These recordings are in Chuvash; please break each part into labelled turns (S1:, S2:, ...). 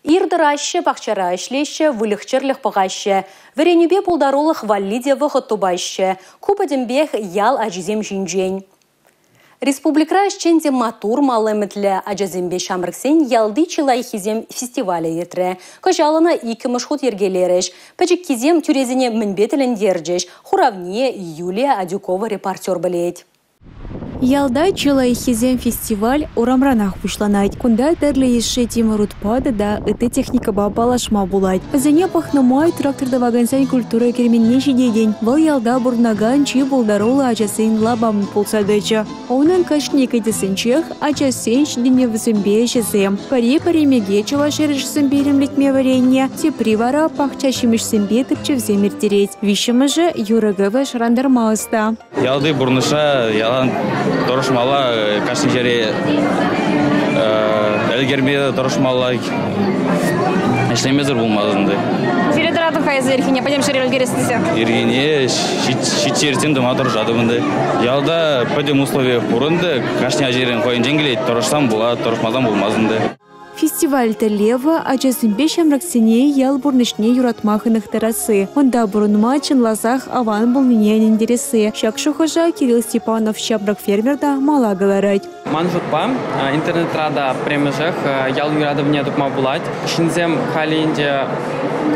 S1: Ир тӑраҫҫӗ, пахчара ӗҫлеҫҫӗ, выльӑх-чӗрлӗх пӑхаҫҫӗ. Вӗренӳпе пултарулӑх валли те вӑхӑт тупаҫҫӗ. Ку пӗтӗмпех ял ачисем ҫинчен. Республикӑра ӗҫчен те маттур мал ӗмӗтлӗ ачасемпе ҫамрӑксен ялти чи лайӑххисем фестивалӗ иртрӗ. Кӑҫал ӑна иккӗмӗш хут йӗркелерӗҫ. Пӗчӗккисем тӳресене мӗнпе тӗлӗнтерчӗҫ? Хуравне Юлия Адюкова репортер пӗлет.
S2: Ялта чи лайӑххисем фестиваль урамранах пуҫланать. Кунта тӗрлӗ йышши тимӗр утпа тата ытти техникӑпа паллашма пулать. Вӗсене пӑхнӑ май трактор тӑвакансен культура керменне ҫитекен, вӑл ялта пурӑнакан чи пултаруллӑ ачасен лапамӗ пулса тӑчӗ. Унӑн кашни кӗтесӗнчех ачасен ҫитӗнӗвӗсемпе ӗҫӗсем. Пӗри пӗремӗке чӑваш эрешӗсемпе илемлетме вӗреннӗ, тепри вара пахча ҫимӗҫсемпе тӗпчевсем ирттерет, виҫҫӗмӗшӗ юрӑ-кӗвӗ шӑрантарма ӑста.
S3: Ялти пурнӑҫра ялан тӑрӑшмалла, кашни ҫӗре ӗлкӗрме тӑрӑшмалла. Ӗҫлемесӗр пулмасть ӗнтӗ.
S4: Сире тӑратӑп-ха эсӗ ирхине, пӗтӗм ҫӗре ӗлкӗрес тесе.
S3: Ирхине ҫиччӗ тӑма тӑрӑшатӑп ӗнтӗ. Ялта пӗтӗм услови пур ӗнтӗ. Кашни ачарен хӑйӗнчен килет. Тӑрӑшсан пулать, тӑрӑшмасан пулмасть ӗнтӗ.
S2: Фестиваль тӗллевӗ – ачасемпе ҫамрӑксене ял пурнӑҫне юратма хӑнӑхтарасси, унта пурӑнма чӑнласах аван пулнине ӗнентересси. Ҫак шухӑша Кирилл Степанов ҫамрӑк фермер та мала кӑларать.
S5: Ман шутпа, интернетра та пӗрремӗшех ял юратӑвне тупма пулать. Ҫынсем халӗ ӗнтӗ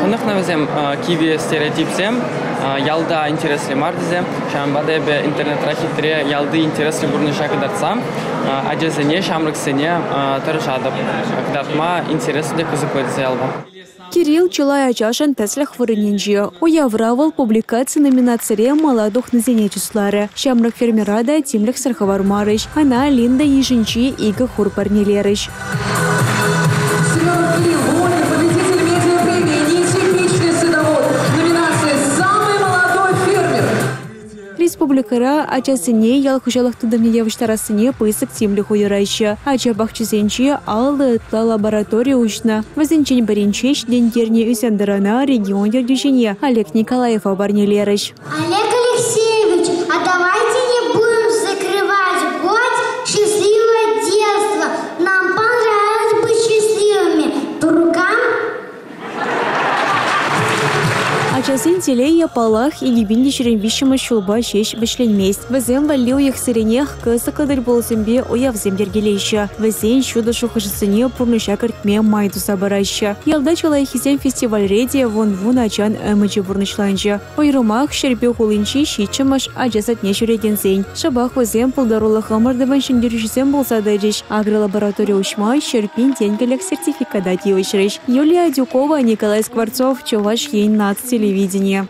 S5: хӑнӑхнӑ вӗсем кивӗ стереотипсем, ялта интереслӗ мар тесе. Ҫавӑнпа та эпӗ интернетра хитре ялти интереслӗ пурнӑҫа кӑтартса ачасене, ҫамрӑксене тӑрӑшатӑп кӑтартма интереслӗ те кӑсӑклӑ тесе ялта.
S2: Кирилл чылай ачашӑн тӗслӗх вырӑнӗнче. Уявра вӑл публикаци номинацире мала тухнисене чысларӗ. Ҫамрӑк фермера та тимлӗхсӗр хӑвармарӗҫ. Ӑна Линда йышӗнчи икӗ хур парнелерӗҫ.
S6: Семенов Кирилл Волин, победитель медиапремии «Нетипичный садовод» номинации «Самый молодой фермер».
S2: Республикӑра ачасене ял хуҫалӑх тытӑмне явӑҫтарассине пысӑк тимлӗх уйӑраҫҫӗ. Ача пахчисенче 50 ытла лаборатори уҫнӑ. Вӗсенчен пӗринче ҫитӗнтернӗ ӳсен-тӑрана регион ертӳҫине Олег Николаева парнелерӗҫ.
S7: Олег Алексеевич, а давайте не будем закрывать год счастливого детства. Нам понравилось быть счастливыми. По рукам
S2: Ачасен телейӗ, паллах, 2023 ҫулпа ҫеҫ вӗҫленмест. Вӗсем валли уйӑхсеренех кӑсӑклӑ тӗлпулусемпе уявсем йӗркелеҫҫӗ. Вӗсен ҫутӑ шухӑшӗсене пурнӑҫа кӗртме май туса параҫҫӗ. Ялта чылайӑххисем фестивальре те вун-вун ачан ӗмӗчӗ пурнӑҫланчӗ. Уйрӑмах Ҫӗрпӳ хулинчи ҫиччӗмӗш ача садне ҫӳрекенсен. Шӑпах вӗсем пултарулӑх ӑмӑртӑвӗн ҫӗнтерӳҫисем пулса тӑчӗҫ. Агролаборатори уҫма 100 000 тенкӗлӗх сертификата тивӗҫрӗҫ. Юлия Адюкова, Николай Скворцов, Чӑваш Ен наци телевиденийӗ.